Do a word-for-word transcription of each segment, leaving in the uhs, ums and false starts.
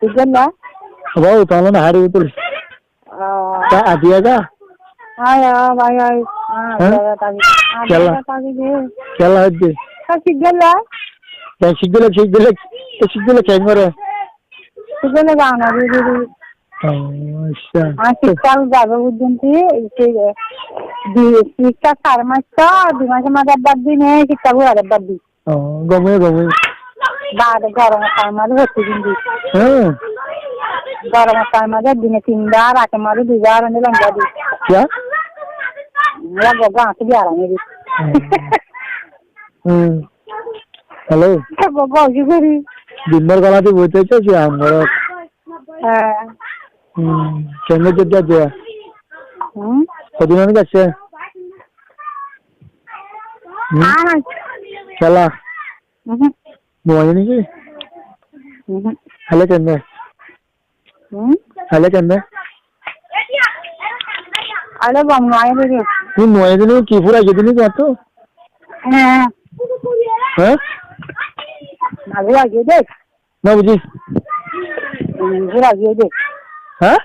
Siggolla? Abá, utála na hári utul. Ó. Tá, adiya ga? Ói, ó, bái, ói. Há, há? Adiya ga táki. Adiya ga táki de. Kiyólla hoiddé? Tá, siggolla? Kiyá siggolla, siggolla, siggolla kiyá goré? Siggolla zana de, de, de. Ó, accá. Añár sikkal zabe buzzon ki, ki, di, sikka sar mas tó, dui mas mazé ekbar di ne, sikka gura ekbar di. Ó, gom óiye, gom óiye. Baade gorom taim mazé hotti din di. Há. Gorom taim mazé dine tin bar, rate mazé dui bar, ende lamba di. Kiyá? Lamba gañt di aram di. Ó. Hum. Hello. Gogo, ki gori? Din bor gola di boite aicce, ki ham goro? Há. Hum, kengori jadde? Hum? Hodin ói giyé? Hum? Ar. Kiyólla? Uhum. Nuwa niki? Uhum. Háile kenne? Hum? Háile kenne? Háile gom nuwa de. Ki nuwa de ni, ki fura giyé de ni tuáñttu? Há. Há? Mal fura giyé de. No buzí. Hum, fura giyé de. Há?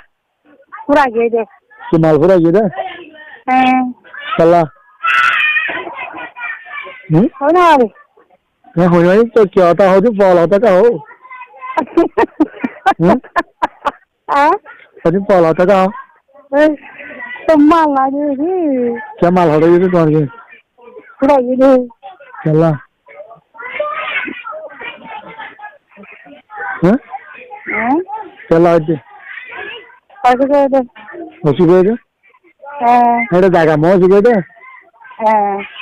Fura giyé de. Ki mal fura giyé de? Há. Kiyólla? Hum? Hoi no pare. Há, hoi no pare to ki hotá hoó de, fol hotá hotá hó. Hum? Há? Hoi de fol hotá hotá hó. E, to mal lage de. Kiyá mal fura giyé de tuáñr ki? Fura giyé de. Kiyólla? Há? Há? Kiyólla hoiddé? Osuk óiye de. Osuk óiye de? Há. Ere zaga mo osuk óiye de? Há.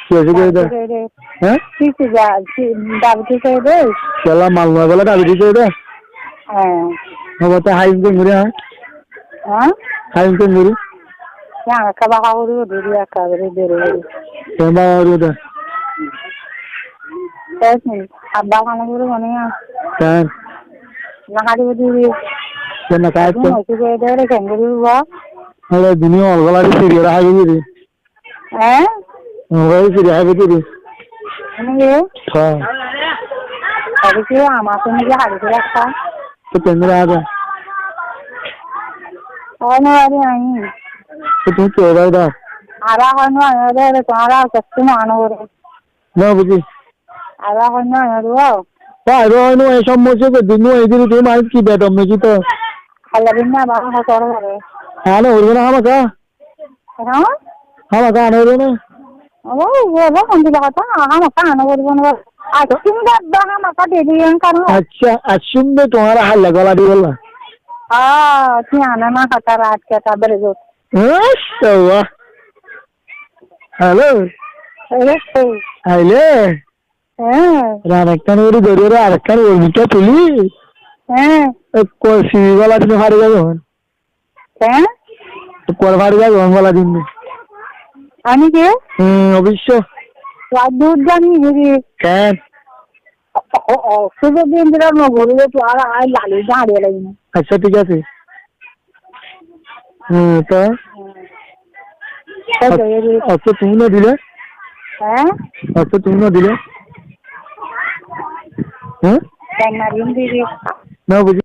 Ki osuk óiye de? Osuk óiye de. Há? Ki, ki za-, ki, diabetes óiye de. Kiyólla mal nuwa bole diabetes óiye de? Há. Há, bata hái kengori, há? Há? Hái kengori? Yá, ekka baka gori gori, ekka gori deri gori. Kiyá baka gori de? Tes ni, abba hana gori mane ya. Ken? Na hái gori deri. Ken na hái? Dun hoitu gori deri, kengori ba? Are duni ol gola di siri ora hái gori. Há? Ol gola di siri hái gori deri. Ani ge? Há. Ari ki ama tumi ge hái gori rakha? Te kengori hái de? Hoi no pari añí. Te tumi ki hoi da? Ara hoi no pari, ara hoi no pari, ara hoi no pari. No buzí. Ara hoi no pari. Te ara hoi no pari, e somossa ki? Dui no pari dile tumi manúc ki bedom naki to? Hála din na, bála hoi no pari. Há, no, oi na, hámaka. Há? Hámaka no oi na. Ó, ó, ó, bondhu, hotá hámaka no oi na. Accá, accá, tuáñra hálla gola di bolla. Ó, tui ana ma hotá rat ke ta bere go. Accá, wá. Hello. Hello. Aile? Há. Ran ekkán uri dóri ore arekkán uri mikká tuli. Há. Ekkán siri gola dile fari zaibo hon. Há? Ekkán fari zaibo hon gola dile. Ami ki? Hum, oboicco. Tuáñr dud zani gori. Ken? Ó, ó, ó, sudu din dile no gori, tuáñra ai lali zani lagi. Accá, thík asé. Hum, to? Hum. Accá, tumi no dile? Há? Accá, tumi no dile? Há? No buzí.